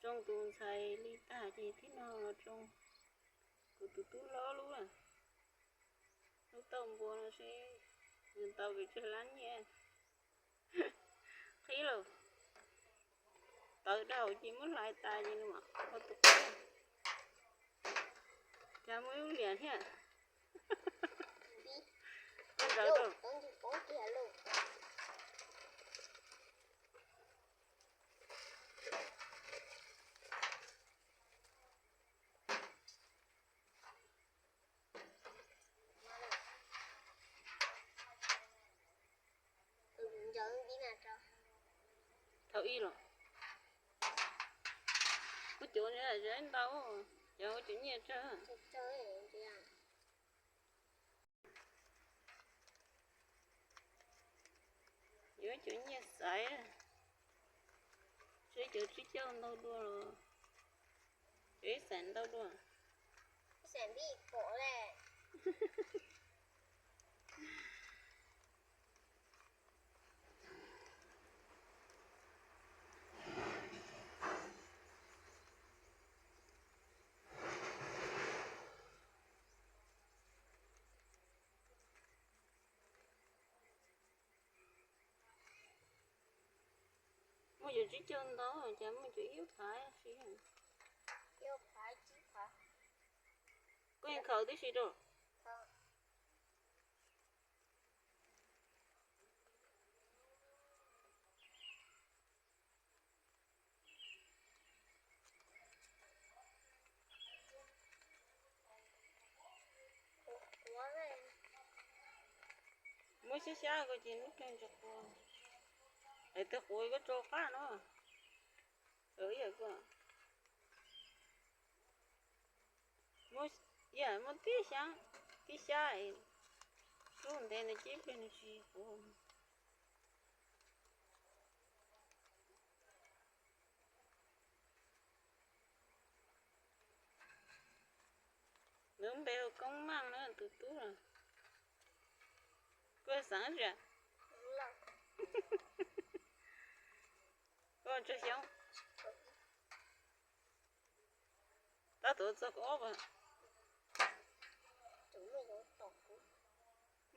Tsoo tus ntxhais li tag ces thiab no los tsoo kuv tus tub hlob lub, lub tauj npua no seb nws tau pes tsawg lab nyiaj. Qhib lawm, tawv dhau ces muab hlais tas ces nws mam ua tus qub. Cas muaj ib lub liam thiab. Rawv rau. Thaum ib los kuv cuv ntau, cov kuv cuv nyiaj tsawg. Yuav cov nyiaj xaiv, seb cov tsib caug ntau dua los cov ib xeem ntau dua. Muaj cov tsib caug ntau, cas muaj cov ib phav si. Koj yeej khaws tib si rau. Muab xyab xyab ko ces lub plej ntsis qua. Es twb qua koj tso qab no. Muab, muab tib xyab, tib xyab, rub ntev ntawd ces ib pliag nws tsis qua. Nws lub npe hu Koob Maj na tus tub los. Koj xeem tias koj tsawg xyoo? Tab tom txog kaum ob as.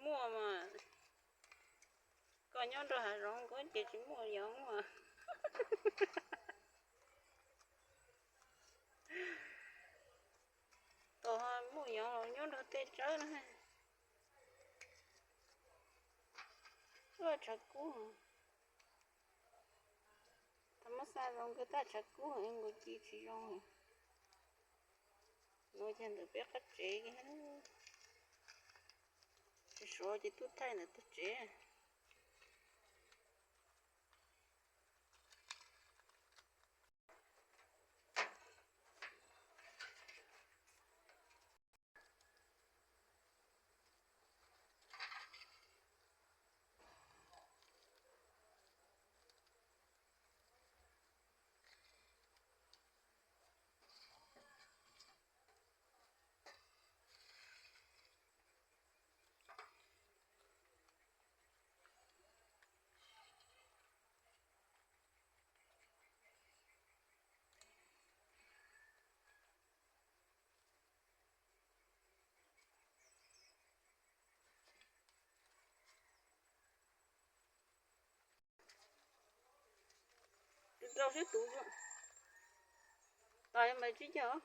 Muaj mas. Koj nyob rau hav zoov koj ces tsis muaj yoov mas. Tos muaj yoov los nyob rau tej tsawb na. Tshav kub. Thaum muab xa zoo kawg tab tshav kub nkaus ci tsis zoo. No ces ntawm peb qab tsev, tsis suav ces tuaj thaij ntawm tag tsev. Rau sib tus, tos mas tsib caug.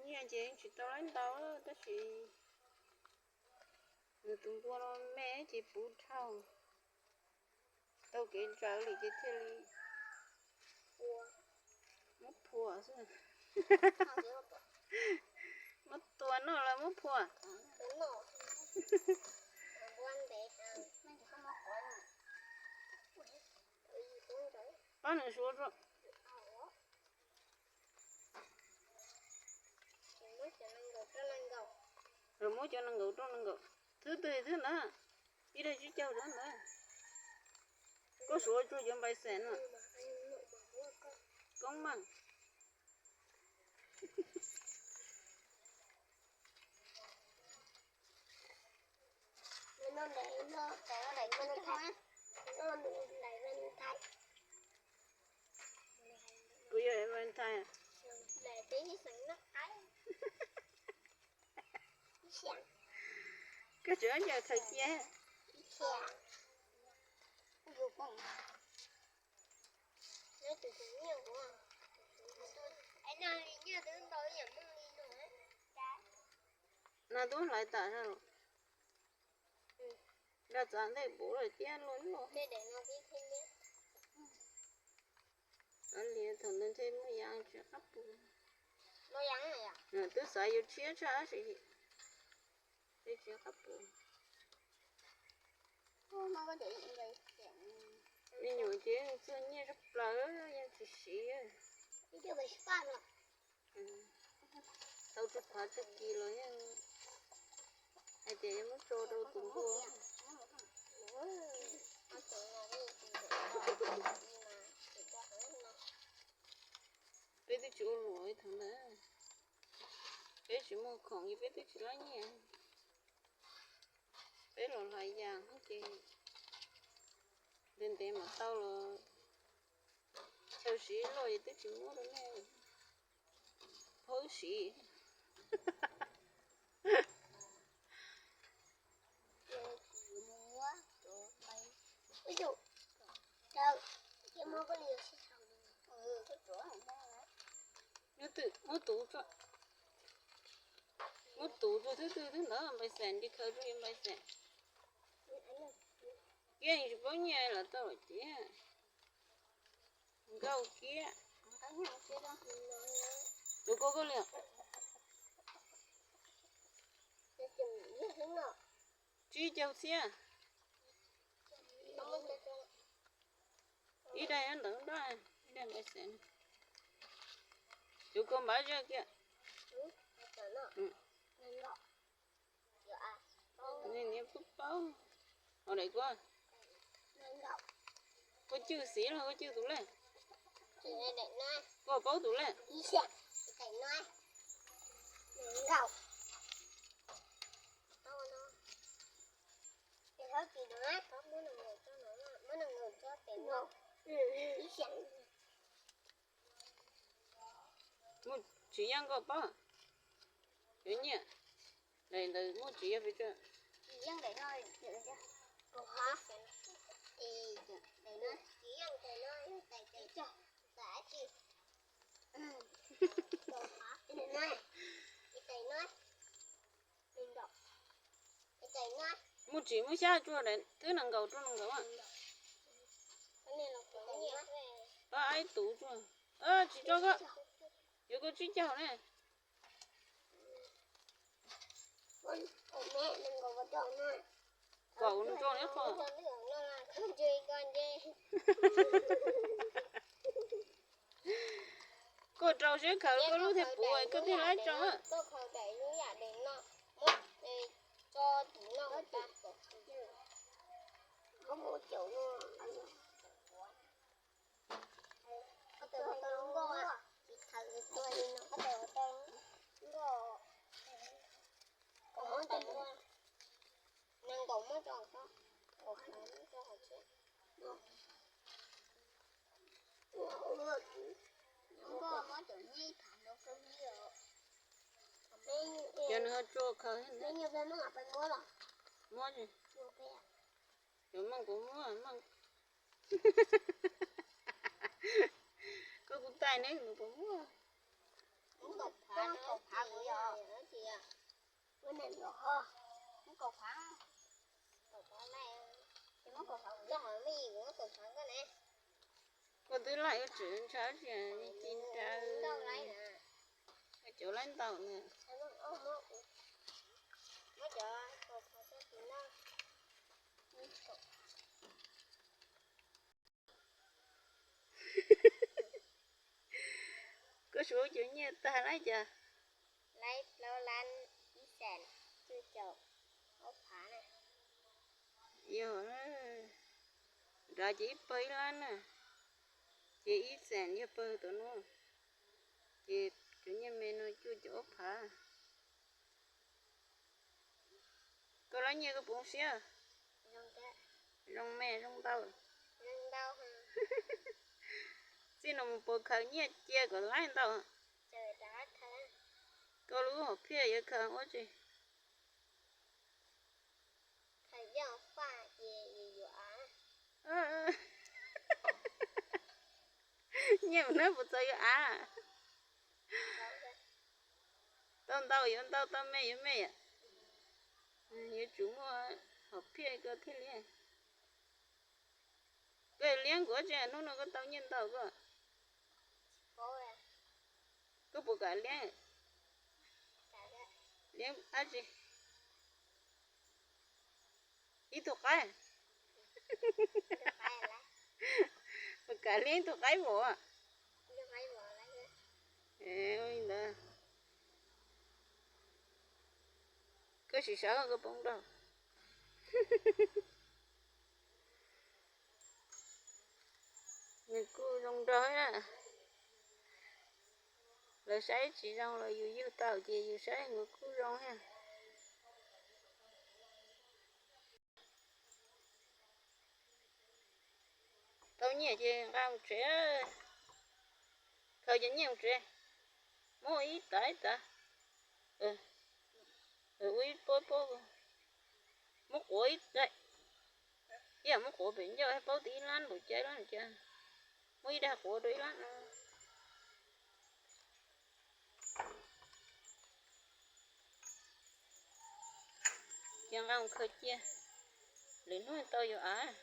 Nyiaj ces tsis tau lab ntau tab sis nws tus npua no me ces puv dhau, tau kev ntsaws li ces thiaj li muab phua xwb. Muab tua noj los muab phua. Pab nws suav rau. Lawv muab cov nees nkaum rau nees nkaum. Thwb twg thwb ntawd, ib daig tsib caug rau ntawd. Koj suav tsuag cov npais xeem no. Koob Maj. Kuv yog Valentine. Koj tseem ncaws thaum cia. No tub hlais tas zog los? Nrog txav ntej puv lawm thiab luaj luaj. Lias thaum ntawd ntshe muaj yas tsis qab puv. Twb xav yuav tshiab tshaj tab sis tsis qab puv. Me nyuam ces txuag nyiaj tshaj plaws yeej tsis siv. Tau tsw phav tsw kis los yeej hais tias yuav muab tso rau tus npua. Peb twb tsis ua luam li thaum ntawd, peb tsis muaj khoom ces peb twb tsis lab nyiaj. Peb los hlais yas ces ntev ntev mam tau los, chaw siv luaj ces twb tsis muab rau nej, phaub siv. Muab tus, muab tus, muab tus rau thwb twg twb ntawd npais xees, nti khaws rau npais xees. Kiab tsis paub nyiaj los tau los ces nkauj kiab. Tus koj koj li tsib caug txhiab. Ib daim ntawd nrab, ib daim npais xees. Tus koj npab zaj kiag. Niam paub, paub. Ua daim kuv, koj cwj xiv los koj cwj tus lej? Koj paub tus lej? Muaj tsis yaj nkauj paub? Yuav nyiaj, daim ntawd muaj tsis yaj pes tsawg? Muaj tsis muaj xyab tsuag, daim thwb nees nkaum rau nees nkaum. Pab aib tus tsuag, tsis tso koj, yuav koj tsib caug ne. Kaum nws tso nyob qhov. Koj rau siab khaws koj lub thiaj puv, koj thiaj laib tso. Cov nws ho tsuas khaws, muab tsis, cov meej puas muaj meej. Koj kuv tais ne, nws puas muaj? Koj twb laij ua tsev ntshav tsis ci nra, cov laib ntaus na. Koj suav cov nyiaj tag laib cas? Laib plaub lab ib xees cuaj caum ob phav na. Yog, nrad ces ib pawg ib lab na, ces ib xees yog pawg tom no, ces cov nyiaj me no cuaj caum ob phav. Koj lab nyiaj koj puas zoo siab? Zoo me zoo ntau. Txij no mus puas khaws nyiaj cia kom laib ntau. Koj lub hom phiaj yuav khaws ua tsi? Nyiaj mus na puas txaus yuav av? Tau ntau yuav ntau, tau me yuav me. Yuav tsum muaj hom phiaj koj thiaj liab. Koj liab nkuav tsi, hnub no koj tau nyiaj ntau koj? Koj puas kam liab? Liab dab tsi? Ib tug qaib? Puas kam liab ib tug qaib vos? Ntawd koj sim sawv koj poob nrog. Nws kuj zoo nraug na. Lawv saib tsis zoo los yus yug tau ces yus saib nws kuj zoo thiab. Tau nyiaj ces nqa mus tsev. Khaws cov nyiaj mus tsev. Muab ib tav ib tav. Ua ib pob ib pob. Muab quav ib, ib yam muab quav pem ncauj, paub tias ib lab npaum cas ib lab npaum cas. Muab ib daig quav rau ib lab no. Ces nqa mus khaws cia, lwm hnub tau yuav av.